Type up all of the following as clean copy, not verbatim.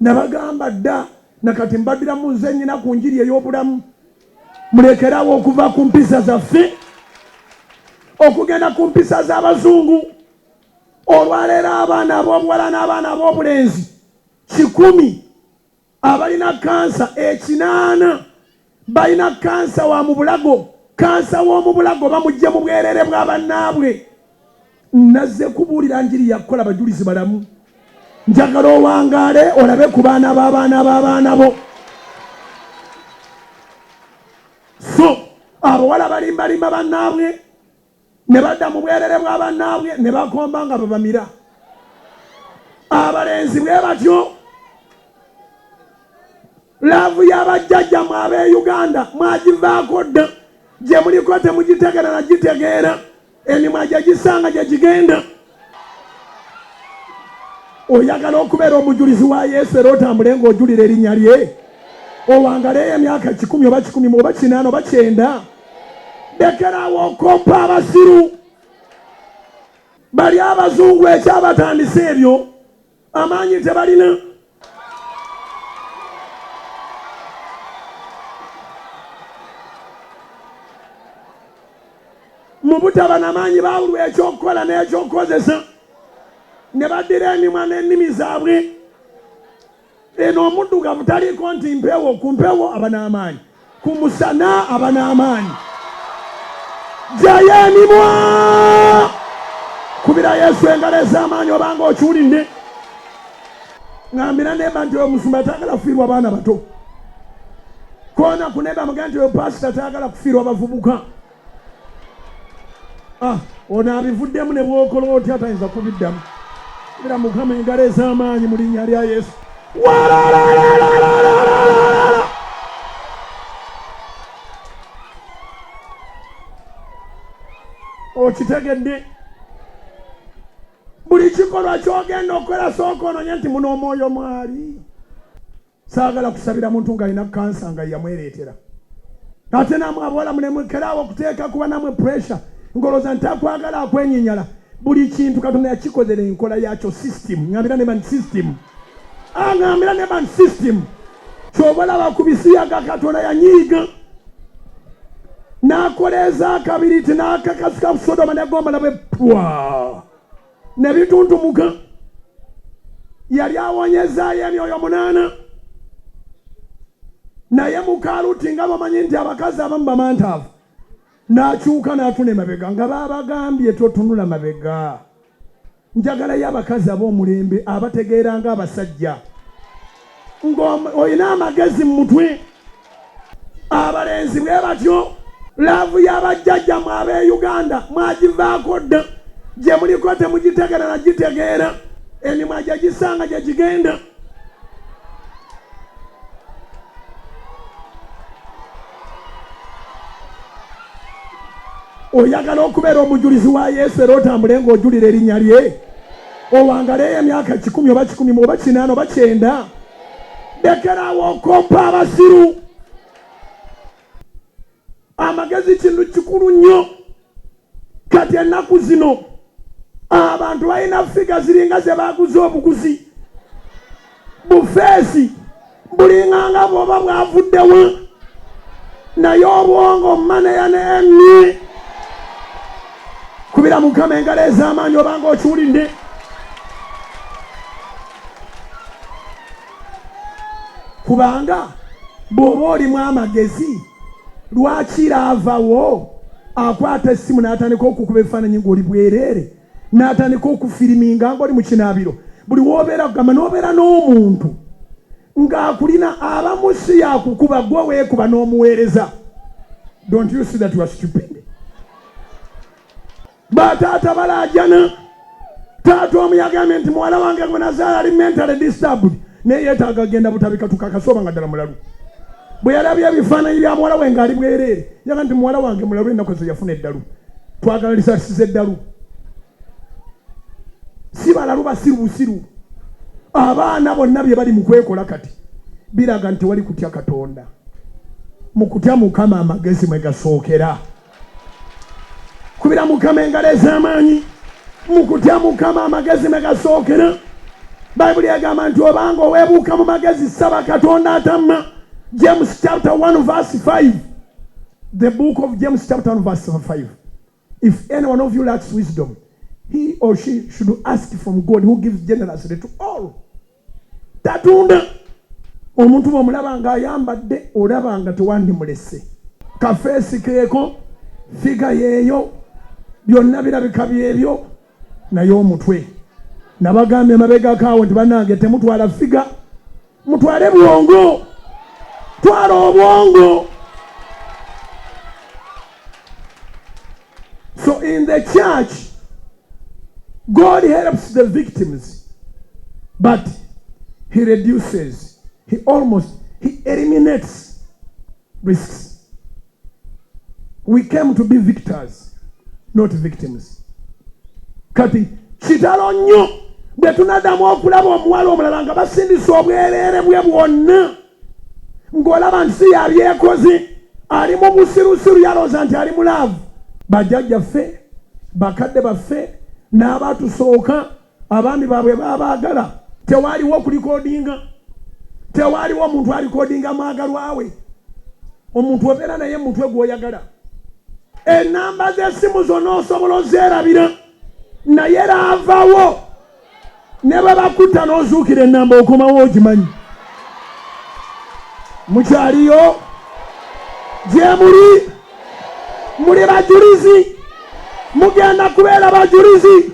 Nabagamba dda nakati mbadiramu nze nyina ku njiri ey'obulamu. Mulekerawo okuva ku mpisa zaffe okugenda ku mpisa z'abazungu. Olwaleero abaana ab'obuwala n'abaana ab'obulenzi 100 abalina kansa, 80 balina kansa wa mu bulago. Kansa w'omu bulago bamugye mu bwerere bwa bannaabwe. Nazze kubuulira njiri ya kukola bajulizi balamu. Njagala owangaale olabe ku baana b'abaana b'abaana bo. So abawala balimbalimba bannaabwe ne badda mu bwerere bwa bannaabwe ne bakomba nga babamira. Abalenzi bwe batyo. Laavu y'abajjajjammwe ab'e Uganda mwagivaako dda, gye muliko temugitegeera na gitegeera, emimwa gye gisanga gye gigenda. Oyagala okubeera omujulizi wa Yesu era otambule ng'ojulira erinnya lye, owangaleyo emyaka 100 oba 100 oba 80 oba 90. Lekerawo okompa abasiru bali abazungu ekyabatandise ebyo amaanyi tebalina. Mu butaba na maanyi baawulwa ekyokukola n'ekyokukozesa ne baddira emimwa n'ennimi zaabwe. Eno omuddugavu taliiko nti mpewo, ku mpewo aba n'amaanyi, ku musana aba n'amaanyi. Gyayo emimwa, kubira Yesu engalo ez'amaanyi obanga okiwulidde. Ngambira neba nti oyo musumba tayagala kufiirwa baana bato. Koona ku neba mugambe nti oyo pasita tayagala kufiirwa bavubuka. Ah, ono abivuddemu ne bwokola otya tayinza kubiddamu. Kubira Mukama engalo ez'amaanyi mu linnya lya Yesu. Walalalalalalalala. Okitegedde? Buli kikolwa ky'ogenda okukola sooka ononye nti muno omwoyo mwali. Saagala kusabira muntu ng'alina kansa nga yamwereetera. Ate namwe abawala mulemwekeraawo okuteeka kuba namwe pressure ng'olowooza nti akwagala akwenyinyala. Buli kintu Katonda yakikozera enkola yakyo system. Ngambira neba nti system. Angambira neba nti system. Ky'oba olaba ku bisiyaga Katonda yanyiiga n'akoleeza akabiriti n'akakasuka ku Sodoma ne Gomora bwe pwa ne bituntumuka. Yali awonyezaayo emyoyo 8, naye muka Luti nga bamanyi nti abakazi abamu bamantaavu, n'akyuka n'atuna emabega nga babagambye totunula mabega. Njagalayo abakazi ab'omulembe abategeera ng'abasajja, ng'olina amagezi mu mutwe. Abalenzi bwe batyo. Laavu y'abajjajjammwe ab'e Uganda mwagivaako dda, gye muliko temugitegeera na gitegeera, emimwa gye gisanga gye gigenda. Oyagala okubeera omujulizi wa Yesu era otambule ng'ojulira erinnya lye, owangaleyo emyaka 100 oba 100 oba 80 oba 90. Lekerawo okompa abasiru. Amagezi kintu kikulu nnyo. Kati ennaku zino abantu balina figa ziringa ze baguze obuguzi, bufeesi bulinganga bwoba bwavuddewa, naye obwongo maneya ne emye. Kubira Mukama engalo ez'amaanyi obanga okiwulidde. Kubanga bw'oba olimu amagezi, lwaki laavawo akwata essimu n'atandika okukuba ebifaananyi ng'oli bwereere, n'atandika okufiriminga ng'oli mu kinaabiro, buli w'obeera kugamba n'obeera n'omuntu ng'akulina abamu si yakukuba gwe weekuba n'omuweereza. Don't you see that you are stupid? Bataata balaajana. Taata omu yagambye nti muwala wange gwe nazaala ali mentally disturbed, naye yeetaaga kugenda Butabika tukakase oba nga ddala mulalu. Bwe yalabye ebifaananyi bya muwala we ng'ali bwereere, yagambye nti muwala wange mulalu, ennaku ezo yafuna eddalu, twagala lisasi z'eddalu. Si balalu, basiru busiru. Abaana bonna bye bali mu kwekola kati biraga nti tewali kutya Katonda. Mu kutya Mukama amagezi mwe gasookera. Kubira Mukama engalo ez'amaanyi. Mu kutya Mukama amagezi mwe gasookera. Bayibuli egamba nti obanga oweebuuka mu magezi saba Katonda atamma. James chapter 1 verse 5. The book of James chapter 1 verse 5. If any one of you lacks wisdom, he or she should ask from God who gives generously to all. Tatunda omuntu bw'omulaba ng'ayambadde olaba nga tewandimulese. Kafeesi keeko, figa yeeyo, byonna birabika byebyo naye omutwe. Nabagambye emabegako awo nti bannange temutwala figa, mutwale bwongo, twala obwongo. So in the church, God helps the victims, but he reduces, he almost, he eliminates risks. We came to be victors, not victims. Kati kitalo nnyo bwe tunaddamu okulaba omuwala omulala nga basindise obwereere bwe bwonna ng'olaba nti si yabyekoze ali mu busirusiru yalowooza nti ali mu laavu. Bajjajjaffe, bakadde baffe n'abatusooka abaami baabwe babaagala. Tewaaliwo okulikodinga, tewaaliwo omuntu alikodinga mwagalwa we. Omuntu obeera naye mutwe gw'oyagala. Ennamba z'essimu zonna osobola ozeerabira naye laavawo ne bwe bakutta n'ozuukira ennamba okomawo ogimanyi. Mukyaliyo gye muli, muli bajulizi, mugenda kubeera bajulizi,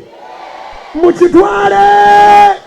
mukitwale.